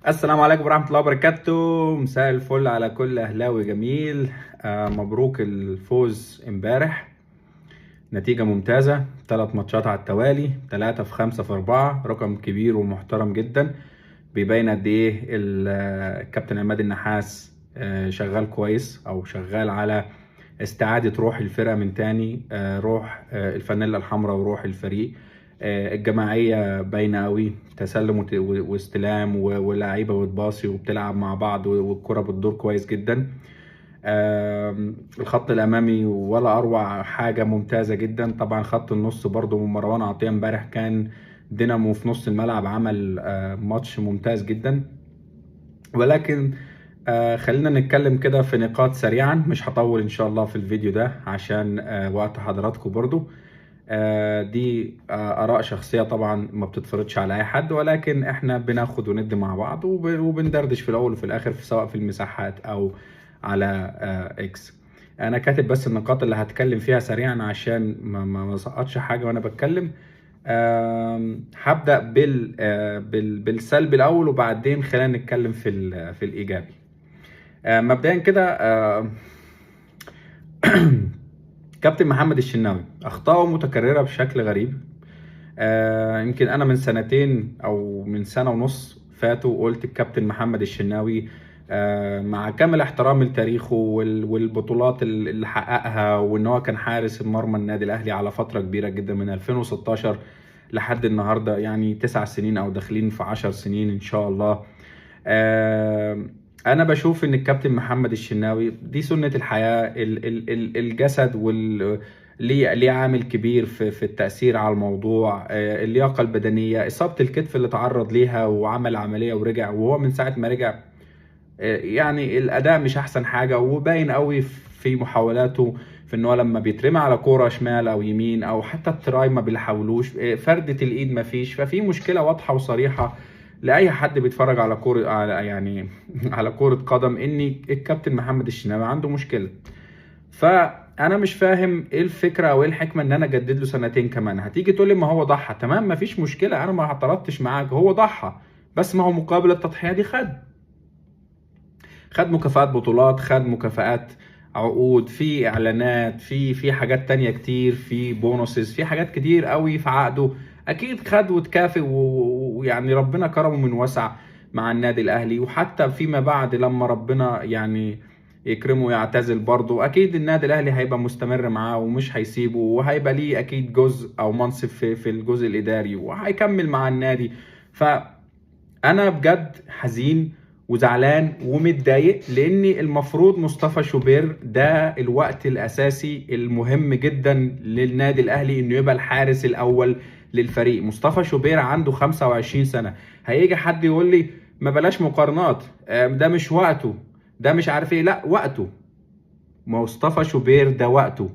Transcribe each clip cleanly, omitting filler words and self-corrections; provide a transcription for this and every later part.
السلام عليكم ورحمة الله وبركاته. مساء الفل على كل أهلاوي جميل. مبروك الفوز امبارح، نتيجة ممتازة، 3 ماتشات على التوالي، 3 في 5 في 4، رقم كبير ومحترم جدا، بيبين قد إيه الكابتن عماد النحاس شغال كويس أو شغال على استعادة روح الفرقة من تاني، روح الفانيلا الحمراء وروح الفريق. الجماعية باينة قوي، تسلم واستلام ولاعيبة بتباصي وبتلعب مع بعض والكرة بتدور كويس جدا. الخط الأمامي ولا أروع، حاجة ممتازة جدا. طبعا خط النص برضو مروان عطية امبارح كان دينامو في نص الملعب، عمل ماتش ممتاز جدا. ولكن خلينا نتكلم كده في نقاط سريعا، مش هطول إن شاء الله في الفيديو ده عشان وقت حضراتكم برضو. دي آراء شخصية طبعا ما بتتفرضش على أي حد، ولكن إحنا بناخد وندي مع بعض وبندردش في الأول وفي الآخر، سواء في المساحات أو على إكس. أنا كاتب بس النقاط اللي هتكلم فيها سريعا عشان ما سقطش حاجة وأنا بتكلم. هبدأ بالسلبي الأول وبعدين خلينا نتكلم في الإيجابي. مبدئيا كده، كابتن محمد الشناوي أخطاؤه متكررة بشكل غريب. يمكن أنا من سنتين أو من سنة ونص فاتوا قلت الكابتن محمد الشناوي، مع كامل احترامي لتاريخه والبطولات اللي حققها، وإن هو كان حارس المرمى النادي الأهلي على فترة كبيرة جدا من 2016 لحد النهاردة، يعني 9 سنين أو داخلين في 10 سنين إن شاء الله. أنا بشوف إن الكابتن محمد الشناوي دي سنة الحياة، الجسد ليه عامل كبير في التأثير على الموضوع، اللياقة البدنية، إصابة الكتف اللي تعرض ليها وعمل عملية ورجع، وهو من ساعة ما رجع، الأداء مش أحسن حاجة، وباين قوي في محاولاته في إن هو لما بيترمي على كورة شمال أو يمين أو حتى التراي ما بيحاولوش، فردة الإيد ما فيش. ففي مشكلة واضحة وصريحة لأي حد بيتفرج على كورة، على يعني على كورة قدم، إن الكابتن محمد الشناوي عنده مشكلة. فأنا مش فاهم إيه الفكرة أو إيه الحكمة إن أنا أجدد له سنتين كمان. هتيجي تقول لي ما هو ضحى، تمام، ما فيش مشكلة، أنا ما اعترضتش معاك، هو ضحى، بس ما هو مقابل التضحية دي خد مكافآت بطولات، خد مكافآت عقود، في إعلانات، في حاجات تانية كتير، في بونصز، في حاجات كتير قوي في عقده، أكيد خد وتكافئ، ويعني ربنا كرمه من وسع مع النادي الأهلي. وحتى فيما بعد لما ربنا يكرمه ويعتزل برضه، أكيد النادي الأهلي هيبقى مستمر معاه ومش هيسيبه، وهيبقى ليه أكيد جزء أو منصب في الجزء الإداري، وهيكمل مع النادي. فأنا بجد حزين وزعلان ومتضايق، لأن المفروض مصطفى شوبير ده الوقت الأساسي المهم جدا للنادي الأهلي إنه يبقى الحارس الأول للفريق. مصطفى شوبير عنده 25 سنة، هيجي حد يقول لي ما بلاش مقارنات، ده مش وقته، ده مش عارف ايه، لا وقته، مصطفى شوبير ده وقته.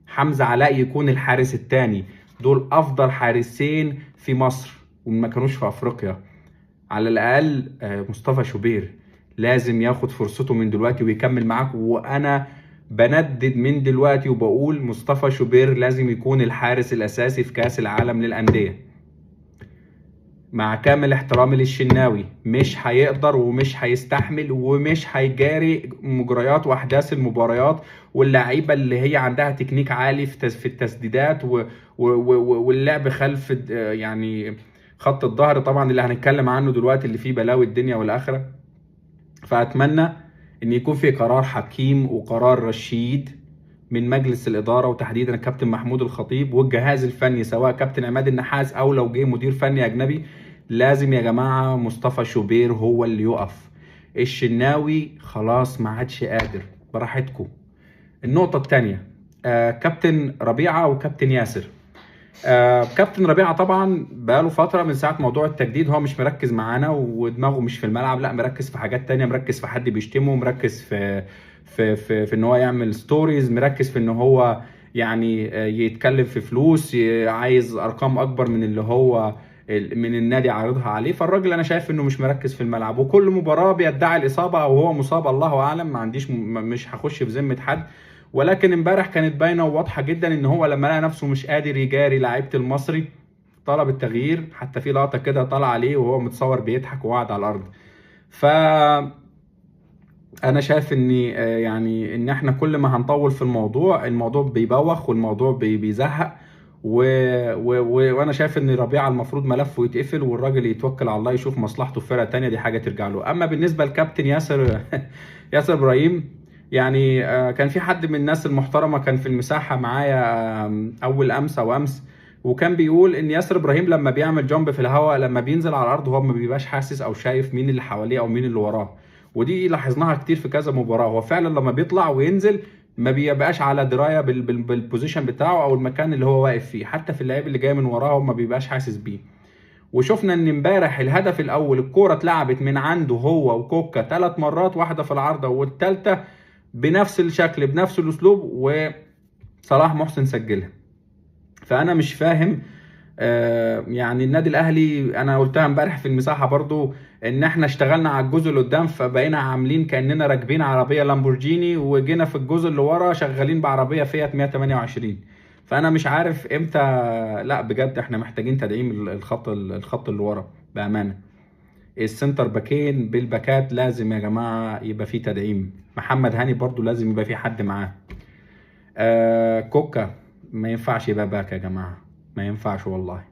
حمزة علاء يكون الحارس الثاني، دول أفضل حارسين في مصر وما كانوش في أفريقيا على الأقل. مصطفى شوبير لازم ياخد فرصته من دلوقتي ويكمل معاك، وأنا بندد من دلوقتي وبقول مصطفى شوبير لازم يكون الحارس الأساسي في كأس العالم للأندية. مع كامل احترامي للشناوي، مش هيقدر ومش هيستحمل ومش هيجاري مجريات وأحداث المباريات واللعيبة اللي هي عندها تكنيك عالي في التسديدات واللعب خلف خط الظهر، طبعا اللي هنتكلم عنه دلوقتي اللي فيه بلاوي الدنيا والآخرة. فأتمنى إن يكون في قرار حكيم وقرار رشيد من مجلس الإدارة، وتحديدا الكابتن محمود الخطيب والجهاز الفني، سواء كابتن عماد النحاس أو لو جه مدير فني أجنبي. لازم يا جماعة مصطفى شوبير هو اللي يقف، الشناوي خلاص ما عادش قادر، براحتكم. النقطة التانية، كابتن ربيعة وكابتن ياسر. كابتن ربيعة طبعا بقاله فترة من ساعة موضوع التجديد هو مش مركز معانا ودماغه مش في الملعب، لا مركز في حاجات تانية، مركز في حد بيشتمه، مركز في ان هو يعمل ستوريز، مركز في ان هو يتكلم في فلوس، عايز ارقام اكبر من اللي هو من النادي عارضها عليه. فالراجل انا شايف انه مش مركز في الملعب، وكل مباراة بيدعي الاصابة او هو مصاب، الله اعلم، ما عنديش مش هخش في ذمة حد. ولكن امبارح كانت باينه وواضحه جدا ان هو لما لقى نفسه مش قادر يجاري لعيبه المصري طلب التغيير، حتى في لقطه كده طلع عليه وهو متصور بيضحك وقعد على الارض. ف انا شايف ان يعني ان احنا كل ما هنطول في الموضوع، الموضوع بيبوخ والموضوع بيزهق، وانا شايف ان ربيعة المفروض ملفه يتقفل والراجل يتوكل على الله يشوف مصلحته في فرقه تانية، دي حاجة ترجع له. اما بالنسبة لكابتن ياسر ياسر ابراهيم، يعني كان في حد من الناس المحترمة كان في المساحة معايا اول امس او امس، وكان بيقول ان ياسر ابراهيم لما بيعمل jump في الهواء، لما بينزل على الارض هو ما بيبقاش حاسس او شايف مين اللي حواليه او مين اللي وراه، ودي لاحظناها كتير في كذا مباراة. هو فعلا لما بيطلع وينزل ما بيبقاش على دراية بال position بتاعه او المكان اللي هو واقف فيه، حتى في اللعيب اللي جاي من وراه هو ما بيبقاش حاسس بيه. وشفنا ان امبارح الهدف الاول الكورة اتلعبت من عنده هو وكوكا 3 مرات، واحدة في العارضة والثالثة بنفس الشكل بنفس الاسلوب، وصلاح محسن سجلها. فانا مش فاهم يعني النادي الاهلي، انا قلتها امبارح في المساحة برضو، ان احنا اشتغلنا على الجزء اللي قدام فبقينا عاملين كاننا راكبين عربية لامبورجيني، وجينا في الجزء اللي ورا شغالين بعربيه فيات 128. فانا مش عارف امتى، لا بجد احنا محتاجين تدعيم الخط اللي ورا بامانه. ال center باكين بالباكات لازم يا جماعة يبقى في تدعيم. محمد هاني برضو لازم يبقى في حد معاه. كوكا ما ينفعش يبقى back يا جماعة، ما ينفعش والله.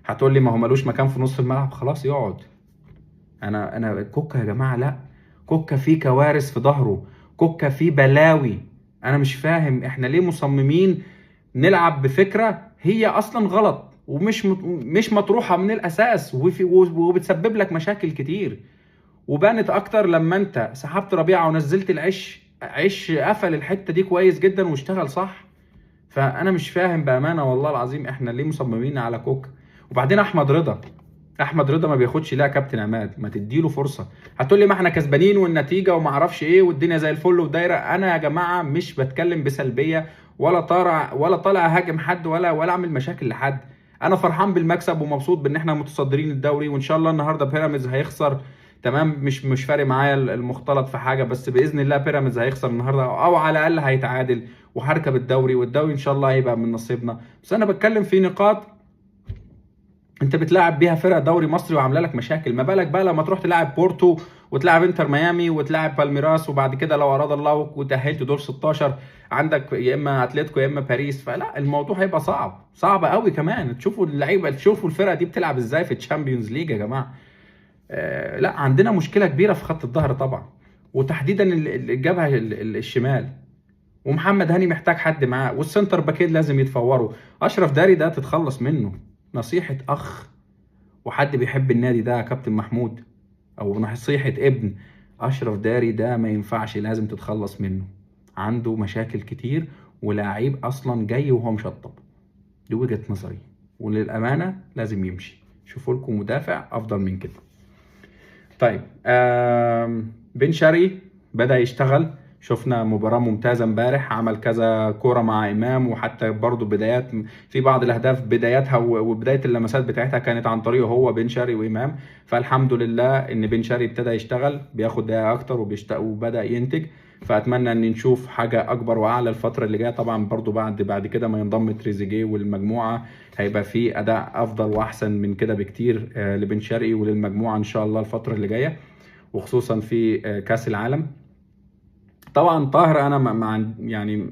هتقول لي ما هو ملوش مكان في نص الملعب، خلاص يقعد. انا كوكا يا جماعة، لا، كوكا فيه كوارث في ظهره، كوكا فيه بلاوي. انا مش فاهم احنا ليه مصممين نلعب بفكره هي اصلا غلط ومش مش مطروحة من الاساس، وبتسبب لك مشاكل كتير. وبانت اكتر لما انت سحبت ربيعة ونزلت العش، عش قفل الحتة دي كويس جدا واشتغل صح. فانا مش فاهم بامانه والله العظيم احنا ليه مصممين على كوكا. وبعدين احمد رضا، احمد رضا ما بياخدش لا كابتن عماد، ما تديله فرصة. هتقول لي ما احنا كسبانين والنتيجة وما اعرفش ايه والدنيا زي الفل ودايره. انا يا جماعة مش بتكلم بسلبيه ولا طالع ولا طالع اهاجم حد ولا اعمل مشاكل لحد. انا فرحان بالمكسب ومبسوط بان احنا متصدرين الدوري، وان شاء الله النهارده بيراميدز هيخسر، تمام، مش فارق معايا المختلط في حاجة، بس باذن الله بيراميدز هيخسر النهارده او على الاقل هيتعادل، وهركب الدوري، والدوري ان شاء الله هيبقى من نصيبنا. بس انا بتكلم في نقاط انت بتلاعب بيها فرق دوري مصري وعامله لك مشاكل، ما بالك بقى لما تروح تلاعب بورتو وتلاعب انتر ميامي وتلاعب بالميراس، وبعد كده لو اراد الله وتاهلت دور 16 عندك يا اما اتلتيكو يا اما باريس. فلا الموضوع هيبقى صعب، صعب قوي كمان. تشوفوا اللعيبة، تشوفوا الفرقة دي بتلعب ازاي في ال Champions League يا جماعة. لا عندنا مشكلة كبيرة في خط الظهر طبعا، وتحديدا الجبهة الشمال، ومحمد هاني محتاج حد معاه، وال center باكين لازم يتفوروا. اشرف داري ده تتخلص منه، نصيحة اخ وحد بيحب النادي ده يا كابتن محمود، او نصيحة ابن، اشرف داري ده ما ينفعش، لازم تتخلص منه، عنده مشاكل كتير ولاعيب اصلا جاي وهو مشطب. دي وجهه نظري، وللامانة لازم يمشي. شوفوا لكم مدافع افضل من كده. طيب بن شرقي بدأ يشتغل، شفنا مباراة ممتازة امبارح، عمل كذا كورة مع إمام، وحتى برضو بدايات في بعض الأهداف بداياتها وبداية اللمسات بتاعتها كانت عن طريقه هو بن شرقي وإمام. فالحمد لله إن بن شرقي ابتدى يشتغل، بياخد دقايق أكتر وبدأ ينتج. فأتمنى إن نشوف حاجة أكبر وأعلى الفترة اللي جاية. طبعا برضو بعد كده ما ينضم تريزيجيه والمجموعة هيبقى في أداء أفضل وأحسن من كده بكتير لبن شرقي وللمجموعة إن شاء الله الفترة اللي جاية، وخصوصا في كأس العالم. طبعا طاهر انا مع يعني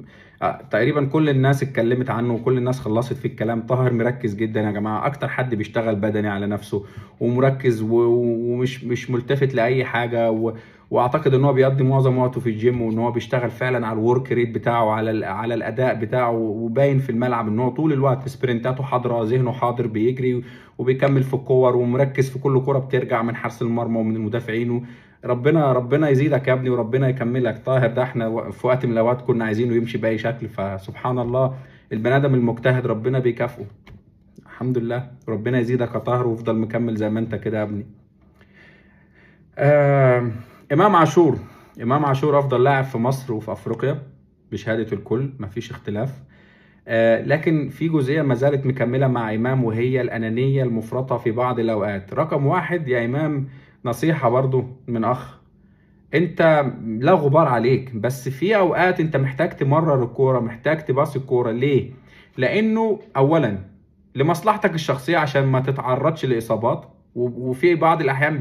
تقريبا كل الناس اتكلمت عنه وكل الناس خلصت في الكلام. طاهر مركز جدا يا جماعة، اكتر حد بيشتغل بدني على نفسه ومركز ومش مش ملتفت لاي حاجة، واعتقد ان هو بيقضي معظم وقته في الجيم، وان هو بيشتغل فعلا على ال work rate بتاعه، على الاداء بتاعه، وباين في الملعب ان هو طول الوقت سبرنتاته حاضره، ذهنه حاضر، بيجري وبيكمل في الكور ومركز في كل كره بترجع من حارس المرمى ومن المدافعين. ربنا يزيدك يا ابني وربنا يكملك. طاهر ده احنا في وقت من الاوقات كنا عايزينه يمشي باي شكل، فسبحان الله البني ادم المجتهد ربنا بيكافئه، الحمد لله. ربنا يزيدك يا طاهر وافضل مكمل زي ما انت كده يا ابني. امام عاشور، امام عاشور افضل لاعب في مصر وفي افريقيا بشهادة الكل، مفيش اختلاف. لكن في جزئية ما زالت مكملة مع امام، وهي الانانية المفرطة في بعض الاوقات. رقم واحد يا امام، نصيحة برضو من اخ، انت لا غبار عليك، بس في اوقات انت محتاج تمرر الكورة، محتاج تباصي الكورة. ليه؟ لانه اولا لمصلحتك الشخصية عشان ما تتعرضش لاصابات، وفي بعض الاحيان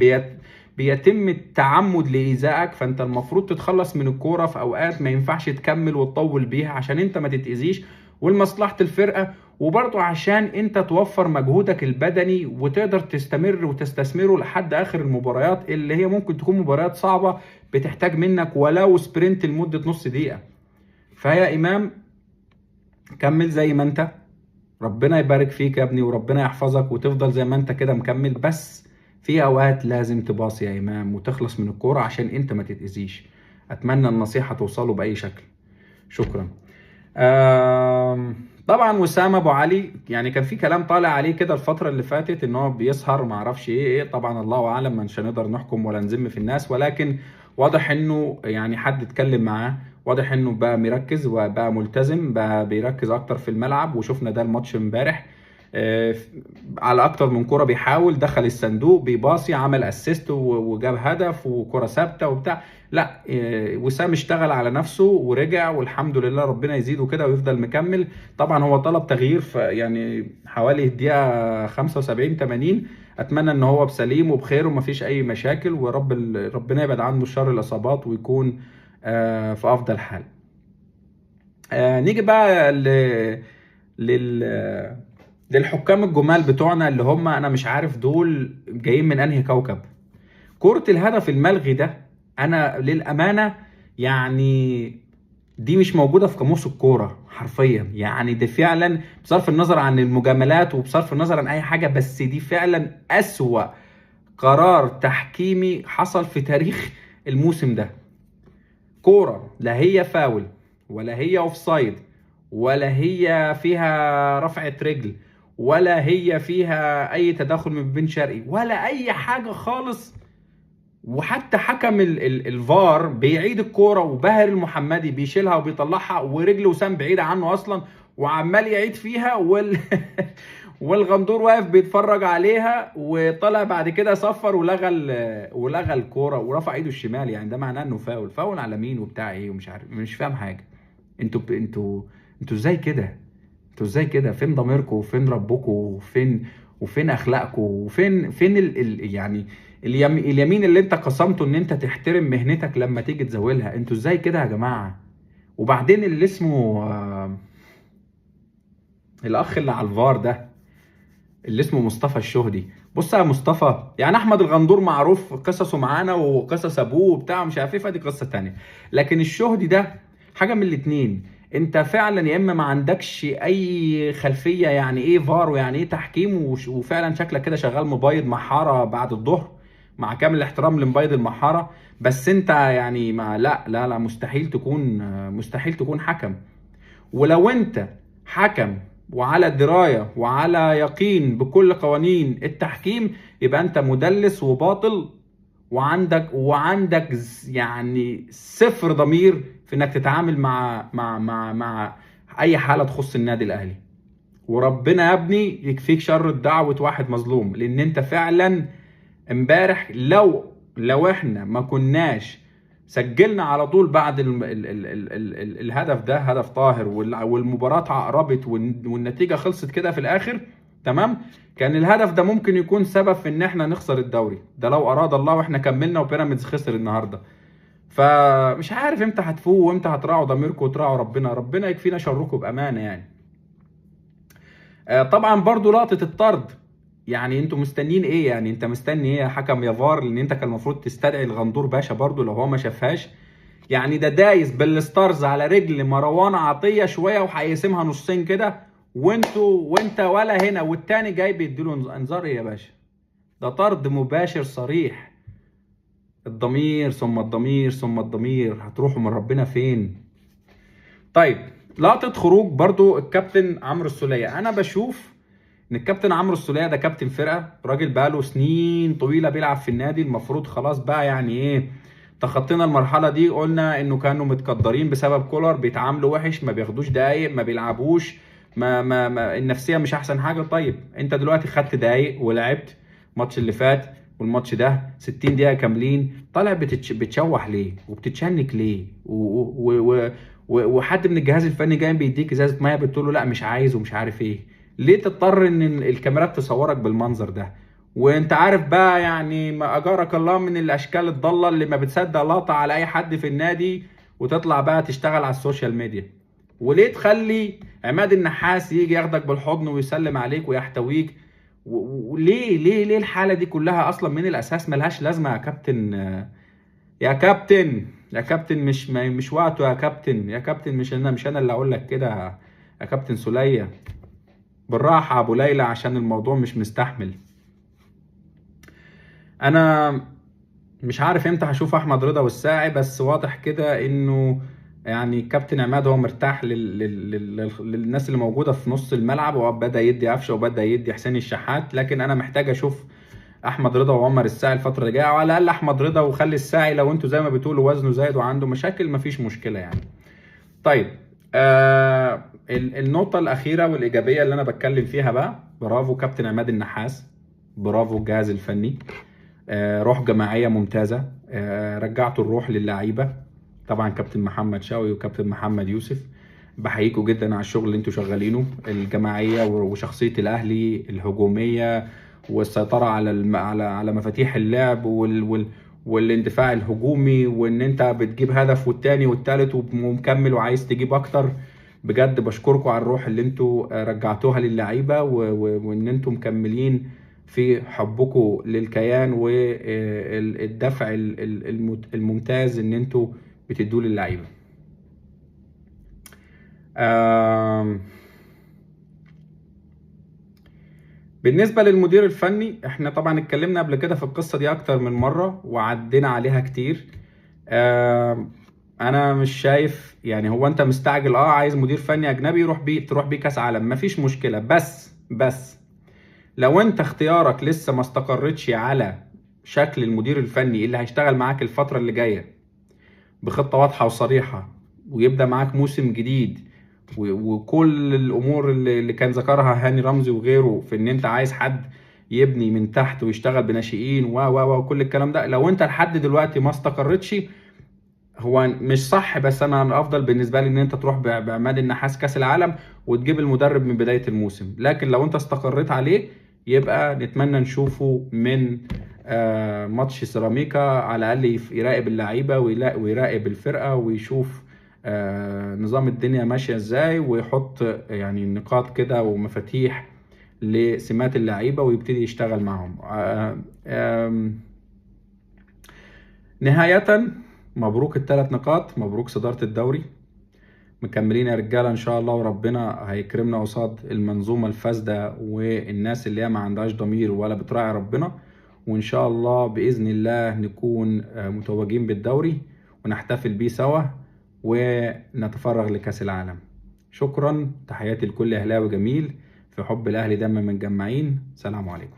بيتم التعمد لايذائك، فانت المفروض تتخلص من الكورة في اوقات ما ينفعش تكمل وتطول بيها عشان انت ما تتاذيش ولمصلحه الفرقة، وبرضه عشان انت توفر مجهودك البدني وتقدر تستمر وتستثمره لحد اخر المباريات اللي هي ممكن تكون مباريات صعبة بتحتاج منك ولو sprint لمدة نص دقيقة. فيا امام كمل زي ما انت، ربنا يبارك فيك يا ابني وربنا يحفظك وتفضل زي ما انت كده مكمل، بس في اوقات لازم تباصي يا امام وتخلص من الكورة عشان انت ما تتاذيش. اتمنى النصيحة توصله باي شكل. شكرا. طبعا وسام ابو علي يعني كان في كلام طالع عليه كده الفترة اللي فاتت ان هو بيسهر ما اعرفش ايه، طبعا الله اعلم، مش هنقدر نحكم ولا نذم في الناس، ولكن واضح انه يعني حد اتكلم معاه، واضح انه بقى مركز وبقى ملتزم، بقى بيركز اكتر في الملعب، وشفنا ده الماتش امبارح على اكتر من كرة بيحاول، دخل الصندوق بيباصي، عمل assist وجاب هدف وكرة ثابتة وبتاع. لا وسام اشتغل على نفسه ورجع والحمد لله، ربنا يزيده كده ويفضل مكمل. طبعا هو طلب تغيير في يعني حوالي الدقيقة 75 80، اتمنى ان هو بسليم وبخير ومفيش اي مشاكل، ورب ربنا يبعد عنه شر الاصابات ويكون في افضل حال. نيجي بقى للحكام الجمال بتوعنا اللي هم انا مش عارف دول جايين من انهي كوكب. كرة الهدف الملغي ده انا للامانة يعني دي مش موجودة في قاموس الكورة حرفيا، يعني ده فعلا بصرف النظر عن المجاملات وبصرف النظر عن اي حاجة، بس دي فعلا اسوأ قرار تحكيمي حصل في تاريخ الموسم ده. كورة لا هي فاول ولا هي offside ولا هي فيها رفعة رجل ولا هي فيها اي تدخل من بن شرقي ولا اي حاجة خالص، وحتى حكم الفار بيعيد الكورة وباهر المحمدي بيشيلها وبيطلعها ورجل وسام بعيدة عنه اصلا وعمال يعيد فيها والغندور واقف بيتفرج عليها، وطلع بعد كده صفر ولغى الكورة ورفع ايده الشمال. يعني ده معناه انه فاول، فاول على مين وبتاع ايه ومش عارف، مش فاهم حاجة. انتوا ازاي كده؟ انتوا ازاي كده؟ فين ضميركم وفين ربكم وفين اخلاقكم وفين فين ال يعني اليمين اللي انت قسمته ان انت تحترم مهنتك لما تيجي تزاولها؟ انتوا ازاي كده يا جماعة؟ وبعدين اللي اسمه الاخ اللي على الفار ده اللي اسمه مصطفى الشهدي، بص يا مصطفى، يعني احمد الغندور معروف قصصه معانا وقصص ابوه وبتاع مش عارف ايه، فدي قصة تانية، لكن الشهدي ده حاجة من الاتنين، انت فعلا يا اما ما عندكش اي خلفية يعني ايه فار ويعني ايه تحكيم، وفعلا شكلك كده شغال مبيض محاره بعد الظهر، مع كامل الاحترام لمبيض المحاره، بس انت يعني ما لا لا لا مستحيل تكون، مستحيل تكون حكم. ولو انت حكم وعلى دراية وعلى يقين بكل قوانين التحكيم يبقى انت مدلس وباطل، وعندك يعني صفر ضمير في انك تتعامل مع مع مع مع اي حاله تخص النادي الاهلي. وربنا يا ابني يكفيك شر الدعوة واحد مظلوم، لان انت فعلا امبارح لو احنا ما كناش سجلنا على طول بعد ال ال ال ال ال ال الهدف ده، هدف طاهر، والمباراة عقربت والنتيجة خلصت كده في الاخر، تمام، كان الهدف ده ممكن يكون سبب في ان احنا نخسر الدوري ده لو اراد الله، واحنا كملنا وبيراميدز خسر النهارده. فمش عارف امتى هتفوقوا وامتى هتراعوا ضميركم وتراعوا ربنا، ربنا يكفينا شركم بامانه يعني. طبعا برضو لقطة الطرد، يعني انتوا مستنيين ايه؟ يعني انت مستني ايه يا حكم يا فار؟ لان انت كان المفروض تستدعي الغندور باشا برضو لو هو ما شافهاش. يعني ده دايس بال stars على رجل مروان عطية شوية وهيقسمها نصين كده، وانت ولا هنا، والتاني جاي بيديله انذار. ايه يا باشا؟ ده طرد مباشر صريح. الضمير ثم الضمير ثم الضمير، هتروحوا من ربنا فين؟ طيب لقطة خروج برضو الكابتن عمرو السوليه، انا بشوف ان الكابتن عمرو السوليه ده كابتن فرقه، راجل بقاله سنين طويلة بيلعب في النادي، المفروض خلاص بقى يعني ايه تخطينا المرحلة دي. قلنا انه كانوا متقدرين بسبب كولر، بيتعاملوا وحش، ما بياخدوش دقايق، ما بيلعبوش، ما ما, ما النفسية مش احسن حاجة. طيب انت دلوقتي خدت دقايق ولعبت الماتش اللي فات والماتش ده 60 دقيقة كاملين، طالع بتشوح ليه وبتتشنك ليه؟ وحد من الجهاز الفني جاي بيديك ازازة مية بتقول له لا مش عايز ومش عارف ايه، ليه تضطر ان الكاميرات تصورك بالمنظر ده؟ وانت عارف بقى يعني ما اجارك الله من الاشكال الضالة اللي ما بتصدق لقطة على اي حد في النادي وتطلع بقى تشتغل على ال social media. وليه تخلي عماد النحاس يجي ياخدك بالحضن ويسلم عليك ويحتويك؟ وليه ليه ليه الحالة دي كلها اصلا من الاساس؟ ملهاش لازمه يا كابتن، يا كابتن، يا كابتن، مش وقته يا كابتن، يا كابتن، مش انا اللي اقول لك كده يا كابتن سوليه. بالراحة يا ابو ليلى عشان الموضوع مش مستحمل. انا مش عارف امتى هشوف احمد رضا والساعي، بس واضح كده انه يعني كابتن عماد هو مرتاح للناس اللي موجودة في نص الملعب، وبدا يدي قفشه وبدا يدي حسين الشحات، لكن انا محتاج اشوف احمد رضا وعمر الساعي الفترة اللي جاية، وعلى الاقل احمد رضا وخلي الساعي لو انتوا زي ما بتقولوا وزنه زايد وعنده مشاكل مفيش مشكلة يعني. طيب النقطة الاخيرة والايجابية اللي انا بتكلم فيها بقى، برافو كابتن عماد النحاس، برافو الجهاز الفني، روح جماعية ممتازة، رجعتوا الروح للعيبة. طبعا كابتن محمد شوقي وكابتن محمد يوسف بحييكوا جدا على الشغل اللي انتوا شغالينه، الجماعية وشخصية الاهلي الهجومية والسيطرة على على مفاتيح اللعب والاندفاع الهجومي، وان انت بتجيب هدف والتاني والتالت ومكمل وعايز تجيب اكتر. بجد بشكركم على الروح اللي انتوا رجعتوها للعيبة، وان انتوا مكملين في حبكم للكيان والدفع الممتاز ان انتوا بتدوه للعيبة. بالنسبة للمدير الفني، احنا طبعا اتكلمنا قبل كده في القصة دي اكتر من مرة وعدينا عليها كتير. انا مش شايف يعني هو انت مستعجل، عايز مدير فني اجنبي يروح بيه، تروح بيه كاس عالم، مفيش مشكلة، بس لو انت اختيارك لسه ما استقرتش على شكل المدير الفني اللي هيشتغل معاك الفترة اللي جاية بخطة واضحة وصريحة ويبدأ معاك موسم جديد وكل الأمور اللي كان ذكرها هاني رمزي وغيره في إن أنت عايز حد يبني من تحت ويشتغل بناشئين و و و وكل الكلام ده، لو أنت لحد دلوقتي ما استقرتش هو مش صح. بس أنا الأفضل بالنسبة لي إن أنت تروح بعماد النحاس كأس العالم وتجيب المدرب من بداية الموسم، لكن لو أنت استقريت عليه يبقى نتمنى نشوفه من ماتش سيراميكا على الأقل يراقب اللعيبة ويراقب الفرقة ويشوف نظام الدنيا ماشية ازاي، ويحط يعني نقاط كده ومفاتيح لسمات اللعيبة ويبتدي يشتغل معهم. نهاية مبروك الثلاث نقاط، مبروك صدارة الدوري، مكملين يا رجالة إن شاء الله، وربنا هيكرمنا قصاد المنظومة الفاسدة والناس اللي هي ما عندهاش ضمير ولا بتراعي ربنا، وإن شاء الله بإذن الله نكون متوجين بالدوري ونحتفل بيه سوا ونتفرغ لكأس العالم. شكرا، تحياتي لكل أهلاوي جميل في حب الأهلي دايما متجمعين. سلام عليكم.